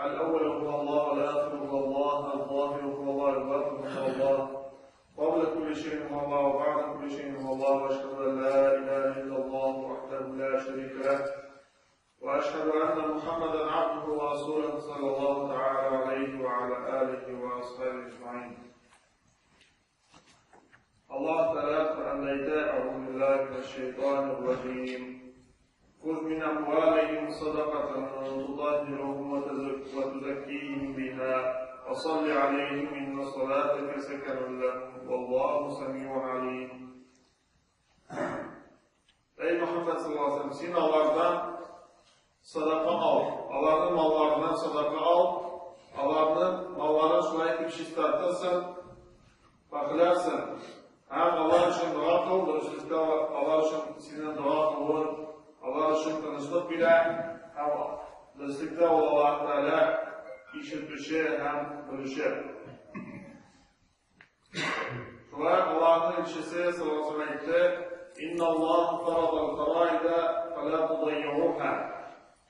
الأول هو الله والآخر هو الله الظاهر هو الله الباطن هو الله قبل كل شيء هو الله وبعد كل شيء هو الله وأشهد أن لا إله إلا الله وحده لا شريك له وأشهد أن محمدا عبده ورسوله صلى الله تعالى عليه وعلى آله وأصحابه أجمعين. الله تعالى قرآن أعوذ بالله من الشيطان الرجيم. خذ من أموالهم صدقة تطهرهم وتزكيهم بها وصل عليهم إن صلاتك سكن لهم والله سميع عليم. Ey Muhammed sallallahu aleyhi ve sellem, sen Allah'tan sadaqa al, Allah'ın mallarından sadaqa al, Allah'ın mallarını şulay etip çistartırsın, pakılarsın. Hem Allah için dua kıl, dürüstlükte Allah için senin dua kılın, Allah için tanışlık bile, hem dürüstlükte ol Allah Teala işitmişi hem bölüşü. Şulay Allah'ın elçisi sallallahu aleyhi ve sellem aytты: İnna Allah faradal faraida fela tudayyuha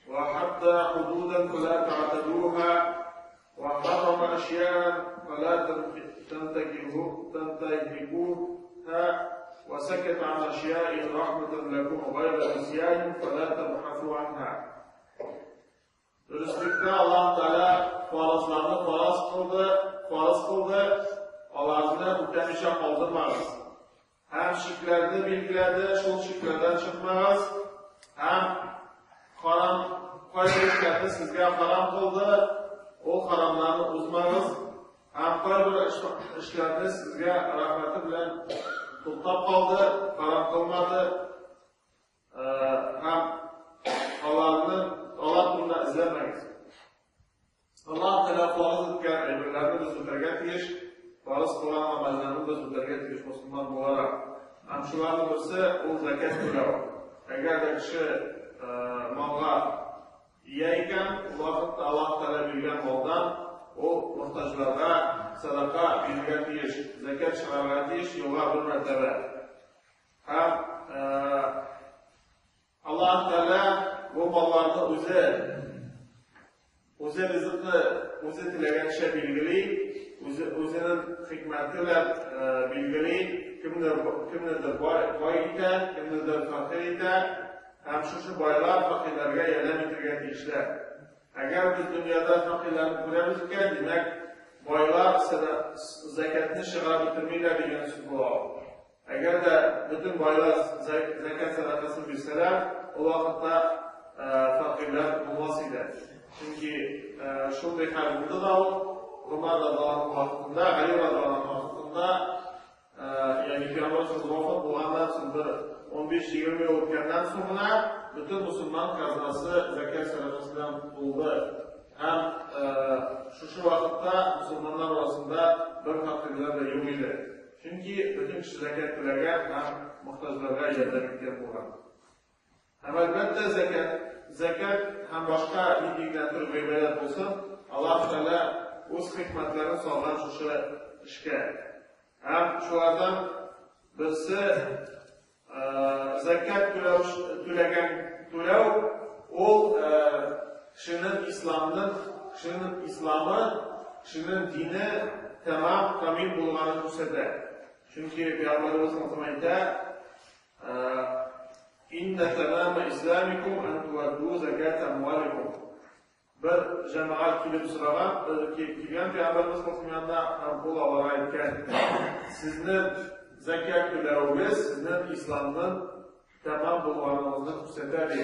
ve hatta hududen fela ta'taduha ve harrama eşya'en fela tentehikuha ve sekete an eşya'in rahmeten lekum gayra nisyanin fela tebhasu anha. Dürüstlükte Allah Teala farazlarını farz kıldı, Allah'ını ötemişe kaldırmaz. Hem şirklerini bilgiledi, şol şirklerden çıkmaz. Hem haram, kaybetlerini sizge haram kıldı, o haramlarını uzmaz. Hem kaybı işlerini sizge rahmeti bilen tutlap kaldı, haram kılmadı. Hem Allah'ını, Allah bunu izlemeyiz. Allah Teala farz etken emirlerini biz öterge tiyiş, farz kılan amellerini biz öterge tiyiş Müslüman olarak. Hem şularının birisi o zekat tölevi. Eğer de kişi malga iya iken, o vakitte Allah Teala bilgen maldan o muhtaçlara sadaka bilge tiyiş, zekat çıkarga tiyiş yılga bir mertebe. Hem Allah Teala bu mallarını o'zi rizqni o'zi tilagancha belgili, o'zining hikmati bilan belgili, kimnidir boy ita, kimnidir faqir ita, ham shu boylar faqirlarga yordam ettirgan tegishli. Agar biz dunyoda faqirlarni ko'ramiz ekan, demak boylar zakatni chiqarib bitirmaylar degan so'z bo'ladi. Agarda butun boylar zakat sadaqasini bersalar, o vaqtda faqirlar bo'lmas edi. Çünkü şunday hal buldu da o, Umar radıyallahu vaqtında, Ali radıyallahu vaqtında, yani Peygamber vafat bo'lgandan so'ng bir 15-20 yıl o'tgandan so'ngra bütün musulmon kaznasi zakat sadaqasidan to'ldi. Hem şu vaqtda musulmonlar orasında bir faqirlar da yo'q edi. Çünkü bütün kishi zakat to'lagan ham muhtojlarga yordam etgan bo'lgan. Hem elbette zakat hem başka dindan tür ibodat bo'lsin, Alloh taolo o'z hikmatlarini solgan shu ishga. Hem shulardan birisi zakat to'lagan to'lov u kishining islomı, kishining dini tamam kamil bo'lganini ko'rsatadi. Chunki Peygamberimiz sallallohu alayhi vasallam aytadi: İnne tamama islamikum en tuaddu zekat amwalikum. Bir cemaat kelib so'ragan, kelgan Peygamberimiz sallallohu alayhi vasallam bu ularga aytgan: sizni zakat to'lovingiz sizning islomning tamom bo'lganligingizni ko'rsatadi.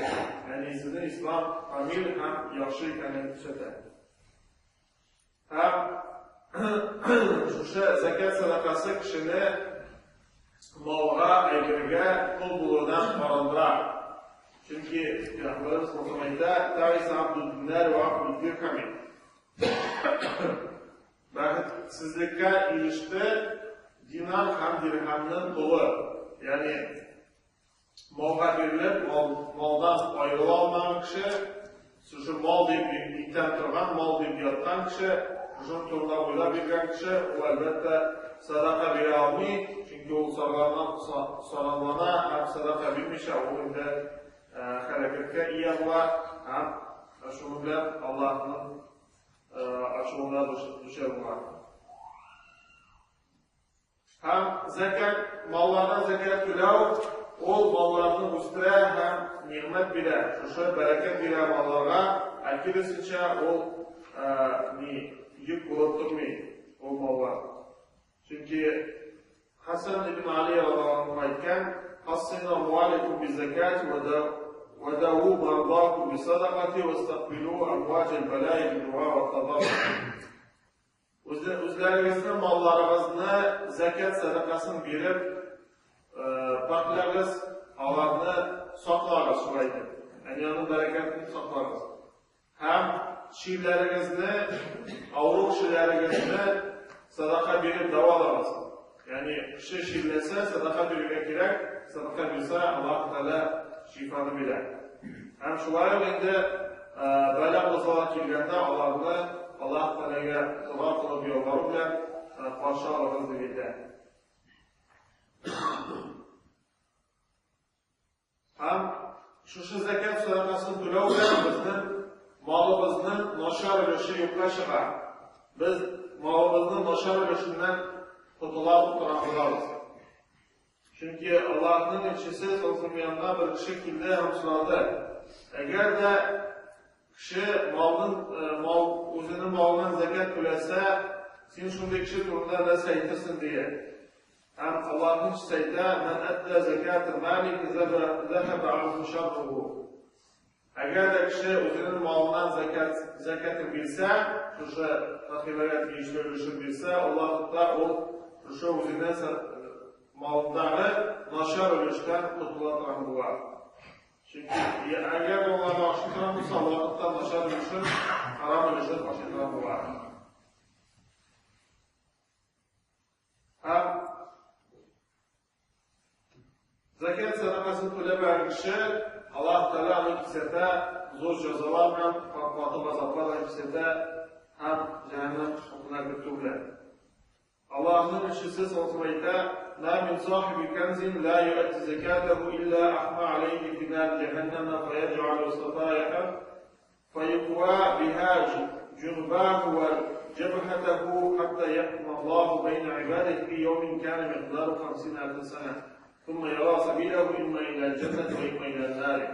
Ya'ni sizning islom kamil ham yaxshi ekanini ko'rsatadi. Ham shu zakat sadaqasi kishini molga, aybirga qul bo'ludan arındırar. Çünkü Peygamberimiz sallallahu aleyhi ve sellem aytadi: "Ta'isa abdud dinar va abdud dirham." Baxtsizlikka erishdi dinar ham dirhamning quli. Ya'ni molga berilib, moldan ayrıla olmagan kishi, shu mol deb yetib turgan, mol deb yotgan kishi, shu to'g'ri o'ylab yurgan kishi, u albatta sadaqa bera olmaydi, chunki u saranlana ham sadaqa bermaysa, u endi harakatga ega bo'ladi, ham shu bilan Allohning ачуына дучар була. Һәм зәкят, малларына зәкят түләү, ул малларны үстерә һәм нигъмәт бирә, шушы бәрәкәт бирә малларга, ә киресенчә ул ни йөк булып тормый ул маллар. Чөнки Хәсән ибн Али радиаллаһу анһу әйткән, Хассину амваликум биззакати ва даву мардакум бисадакати вастакбилу амваҗал балаи бидуа ва тадарру. Үзләрегезнең малларыгызны зәкят сәдакасын биреп, пакьләгез, аларны саклагыз шулай итеп. Ягъни аның бәрәкәтен саклагыз. Һәм чирләрегезне, авыру кешеләрегезне сәдака биреп дәвалагыз. Ягъни кеше чирләсә, сәдака бирергә кирәк, сәдака бирсә, Аллаһ Тәгалә шифаны бирә. Һәм шулай ук инде бәла-казалар килгәндә аларны Аллаһ Тәгаләгә дога кылып ялвару белән каршы алыгыз дип әйтә. Һәм шушы зәкят сәдакасын түләү белән безнең малыбызның начар өлеше юкка чыга. Без малыбызның начар өлешеннән котыла торган булабыз. Чөнки Аллаһның илчесе саллаллаһу янына бер кеше килде һәм сорады. Әгәр дә кеше малның э, мал үзенең малыннан зәкят түләсә, син шундый кеше турында нәрсә әйтерсең дия. Һәм Аллаһның илчесе әйтә: "Ман әддә заката мали захаба анху шарруху". Әгәр дә кеше үзенең малыннан зәкят зәкятен бирсә, шушы фәкыйрьләргә тиешле өлешен бирсә, ул вакытта ул шушы үзенең малындагы начар өлештән котыла торган була. Чөнки әгәр ул аны ашый торган булса, ул вакытта начар өлешен, харам өлешен ашый торган була. Һәм Зәкят сәдакасын түләмәгән кеше Аллаһ Тәгалә аны кисәтә, зур җәзалар белән, каты газаплар белән кисәтә һәм җәһәннәм утына кертү белән. Аллаһның илчесе саллаллаһу әйтә, "Ма мин сахиби канзин ла юадди закатаху илля ахма алейхи фи нар җәһәннәмә фаяҗ'алу сафаиха фаюква биха җунбаху ва җәбһатаху хатта яхкума Аллаһу бәйнә гыйбадихи фи яумин кана микъдару хамсина әлфә сәнә, сумма яра сәбиләһу имма иләл җәннәти ва имма илән нари.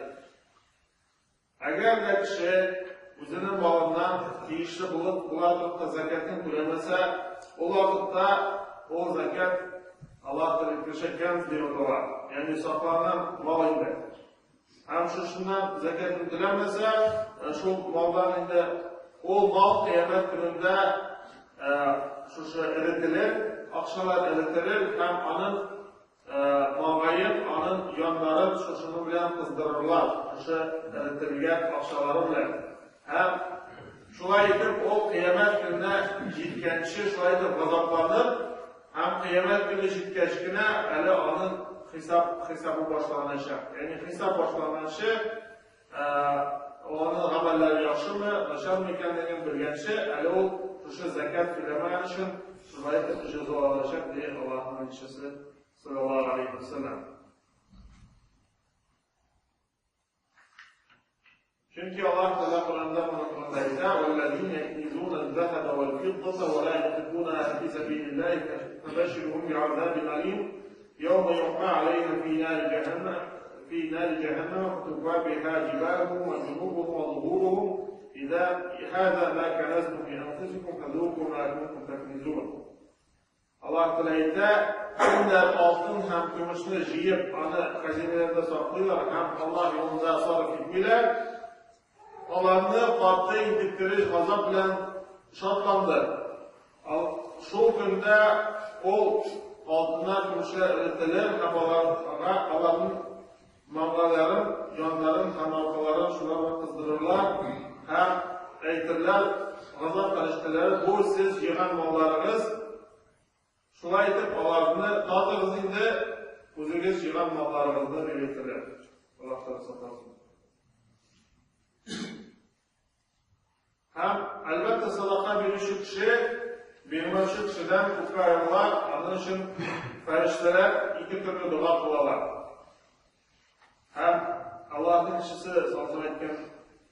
Әгәр дә кеше үзенең малыннан тиешле булып була торып та зәкятен түләмәсә, ул вакытта ул зәкят Аллаһ Тәгалә әйткәнчә кәнз дип атала, ягъни сакланган мал инде. Һәм шушыннан зәкятен түләмәсә, шул малдан инде ул мал кыямәт көнендә шушы эретелер, акчалар эретелер һәм аның маңгаен, аның яннарын шушының белән кыздырырлар, шушы эретелгән акчалары белән. Һәм шулай итеп ул кыямәт көненә җиткәнче шулай итеп газапланыр, һәм кыямәт көне җиткәч кенә әле аның хисап хисабы башланачак. Ягъни хисап башланганчы, аның гамәлләре яхшымы, начармы икәнлеген белгәнче, әле ул шушы зәкят түләмәгән өчен шулай итеп җәзаланачак, ди Аллаһның илчесе саллаллаһу алейһи ва сәлләм. Чөнки Аллаһ Тәгалә Коръәндә моның турында әйтә, "Вәлләзина якнизуна әз-захаба вәл-фиддата ва ла юнфикунаһа фи сәбилиллаһи фабашширһум би'азабин алим, яума юхма алейһа фи нари җәһәннәм фи нари җәһәннәм фатуква биһа җибаһуһум ва җунубуһум ва зуһуруһум иза һаза ма каназтум ли анфусикум фазуку ма кунтум такнизун." Аллаһ Тәгалә әйтә, Кемнәр алтын һәм көмешне җыеп, аны хәзинәләрдә саклыйлар һәм Аллаһ юлында сарыф итмиләр, аларны каты интектереч газап белән шатландыр. Шул көндә ул алтыннар, көмешләр эретелер һәм аларга аларның маңгайларын, яннарын һәм аркаларын шулар белән кыздырырлар һәм әйтерләр, газап фәрештәләре, бу сез җыйган малларыгыз, шулай итеп аларны татыгыз инде, үзегез җыйган малларыгызны, дип әйтерләр. Аллаһ Тәгалә сакласын. Һәм, әлбәттә, садака бирүче кеше бирмәүче кешедән күпкә аерыла, аның өчен фәрештәләр ике төрле дога кылалар. Һәм Аллаһның илчесе саллаллаһу әйткән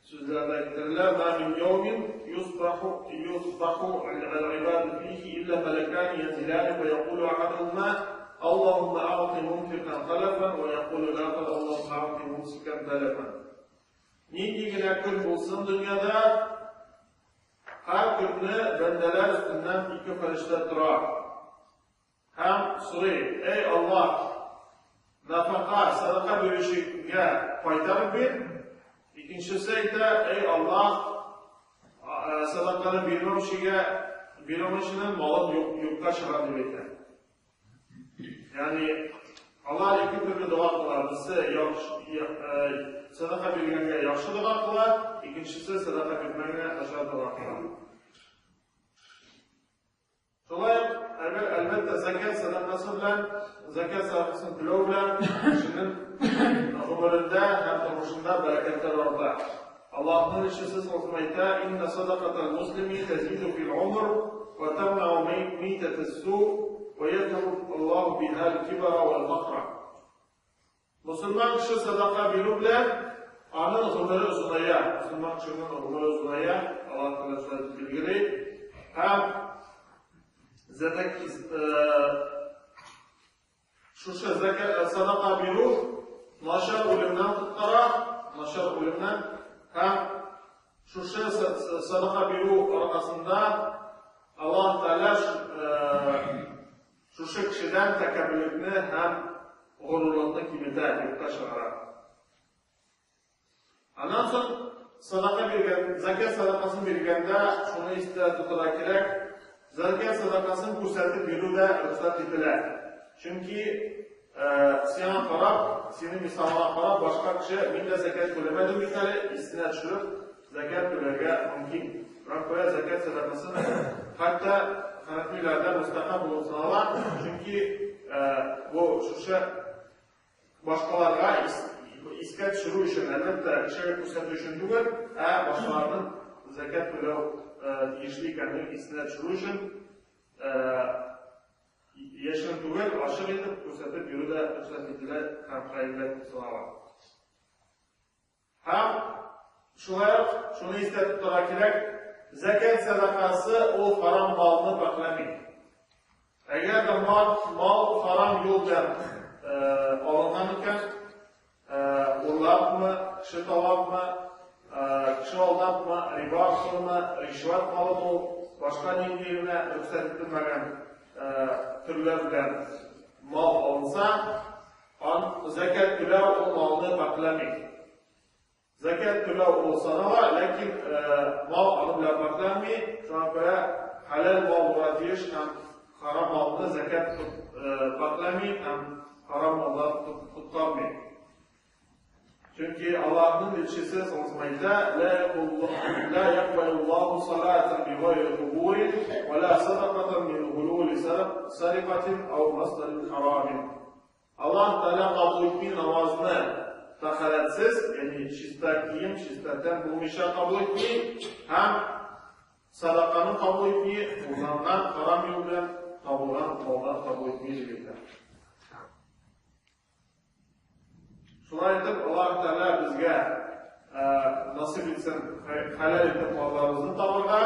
сүзләрдә китерелә, "Ма мин яумин юсбаху يصبح العباد فيه إلا ملكان ينزلان فيقول أحدهما اللهم أعط ممسكا خلفا ويقول الآخر اللهم أعط ممسكا تلفا. Нинди генә көн булсын дөньяда, һәр көнне бәндәләр өстеннән ике фәрештә тора. Һәм сорый: "Эй Аллаһ, нафака, садака бирүчегә кайтарып бир." Икенчесе әйтә: "Эй Аллаһ, садаканы бирмәүчегә, бирмәүченең малын юкка чыгар", дип әйтә. Ягъни алар ике төрле дога кыла. Берсе садака биргәнгә яхшы дога кыла, икенчесе садака бирмәгәнгә начар дога кыла. Шулай ук, әгәр әлбәттә закят садакасы белән, закят садакасын түләү белән кешенең гомерендә һәм тормышында бәрәкәтләр арта. Аллаһның илчесе саллаллаһу әйтә: "Инна садакатал муслими тазиду фил умр ва тамнау митатас су ва ядху Аллаһу биха аль-кибара вал фахра." Мусульман кеше садака бирү белән аның гомере озыная. Мусульман кешенең гомере озыная, Аллаһ Тәгалә шулай дип билгели. Һәм зәдәк шушы зәкят садака бирү начар үлемнән коткара, начар үлемнән һәм шушы садака бирү аркасында Аллаһ Тәгалә шушы кешедән тәкәбберлекне һәм горурлыкны киметә, юкка чыгара. Аннан соң садака биргән, закят садакасын биргәндә шуны истә тотарга кирәк, закят садакасын күрсәтеп бирү дә рөхсәт ителә. Чөнки сиңа карап, синең мисалыңа карап, башка кеше мин дә закят түләмәдем бит әле, исенә төшереп, закят түләргә мөмкин. Шуңа күрә закят садакасын хәтта хәнәфиләрдә мустахаб булып санала, чөнки бу шушы башкаларга искә төшерү өчен, әлбәттә, кешегә күрсәтү өчен түгел, ә башкаларның зәкят түләү тиешле икәнлеген исенә төшерү өчен яшерен түгел, ачык итеп күрсәтеп йөрү дә рөхсәт ителә һәм хәерле санала. Һәм шулай ук шуны истә тотарга кирәк, зәкят сәдакасы ул харам малны пакьләми. Әгәр дә мал, мал харам юл белән алынган икән, урлапмы, кеше талапмы, кеше алдапмы, риба акчалымы, ришвәт малымы ул, башка нинди генә рөхсәт ителмәгән төрләр белән мал алынса, Ан зәкят түләү ул малны пакьләми. Зәкят түләү ул санала, ләкин мал аның белән пакьләнми, шуңа күрә хәләл мал булырга тиеш һәм харам малны зәкят пакьләми һәм харам малдан коткармый. Чөнки Аллаһның илчесе саллаллаһу әйтә: "Ла якбалуллаһу салатан бигайри кубулин, ва ла садакатан мин гулули сарикатин ау масдарин харамин." Аллаһ Тәгалә кабул итми намазны тәһарәтсез, ягъни чиста кием, чиста тән булмыйча кабул итми һәм садаканы кабул итми, урланган харам юл белән табылган малдан кабул итми дип әйтә. Шулай итеп, Аллаһ Тәгалә безгә насыйп итсен хәләл итеп малларыбызны табырга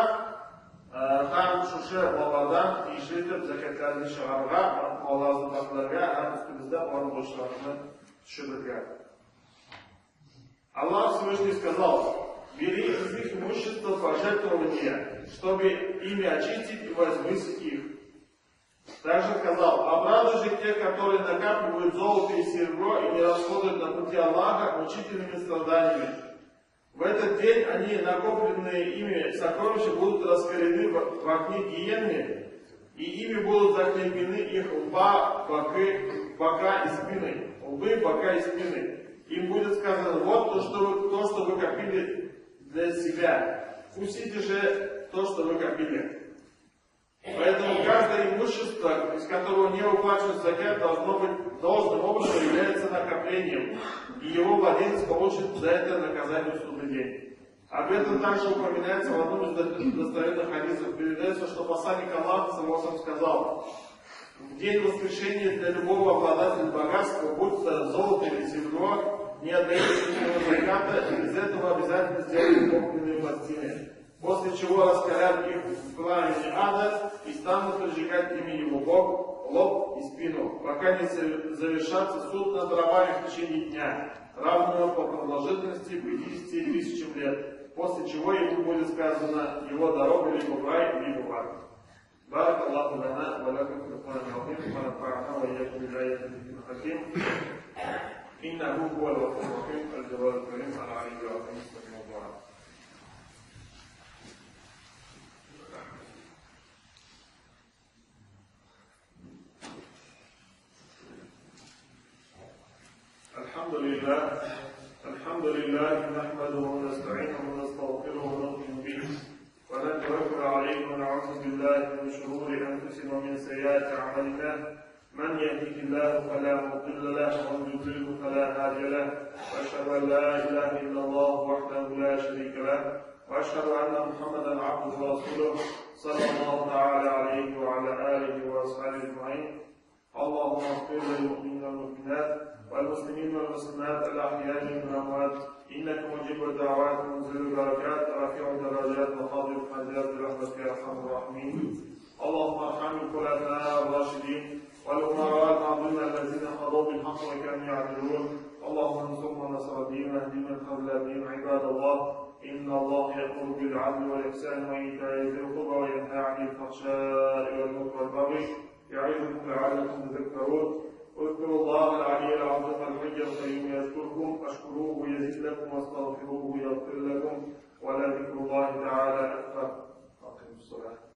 һәм шушы маллардан тиешле итеп зәкятләрне чыгарырга, малларыбызны пакьләргә һәм өстебездә булган бурычларны төшерергә. Аллах Всевышний сказал: «Бери из их имущества пожертвования, чтобы ими очистить и возвысить их». Также сказал: «Обрадуй же тех, которые накапливают золото и серебро и не расходуют на пути Аллаха мучительными страданиями. В этот день они, накопленные ими сокровища, будут раскалены в огне гиены, и ими будут заклеймены их лба, бока и спины. Лбы, бока и спины. Им будет сказано: вот то, что вы копили для себя. Вкусите же то, что вы копили». Поэтому каждое имущество, из которого не уплачивают закят, должно быть должным образом является накоплением, и его владелец получит за это наказание в судный день. Об этом также упоминается в одном из достоверных хадисов. Передается, что посланник Аллаха саллаллаху сказал: в день воскрешения для любого обладателя богатства, будь то золото или серебро, не отдающего закята, и из этого обязательно сделают огненные пластины. После чего раскалят их в пламени ада и станут прижигать ими его бок, лоб и спину, пока не завершатся суд над рабами в течение дня, равного по продолжительности 50 тысячам лет, после чего ему будет сказано его дорога либо в рай, либо в ад. بارك الله لنا ولكم في القرآن العظيم ونفعنا وإياكم بالآيات الذكر الحكيم إنه هو الغفور الرحيم الجواد الكريم العلي العظيم. الموضوع الحمد لله، الحمد لله نحمده ونستعينه ونستغفره ونؤمن به ونتوكل عليه ونعوذ بالله من شرور انفسنا ومن سيئات اعمالنا. من يهده الله فلا مضل له ومن يضلل فلا هادي له. واشهد ان لا اله الا الله وحده لا شريك له، واشهد ان محمدا عبده ورسوله صلى الله تعالى عليه وعلى اله واصحابه اجمعين. اللهم اغفر للمؤمنين والمؤمنات والمسلمين والمسلمات الأحياء منهم والأموات، إنك مجيب الدعوات ومنزل البركات رافع الدرجات وقاضي الحاجات برحمتك يا أرحم الراحمين. اللهم ارحم الخلفاء الراشدين والأمراء العظيم الذين قضوا بالحق وكانوا يعدلون. اللهم انصر من نصر الدين واهد من خذل الدين. عباد الله، إن الله يأمر بالعدل والإحسان وإيتاء ذي القربى وينهى عن الفحشاء والمنكر والبغي يعظكم لعلكم تذكرون. اذكروا الله العلي العظيم الحي القيوم يذكركم، اشكروه يزد لكم، واستغفروه يغفر لكم، ولذكر الله تعالى أكبر. أقيموا الصلاة.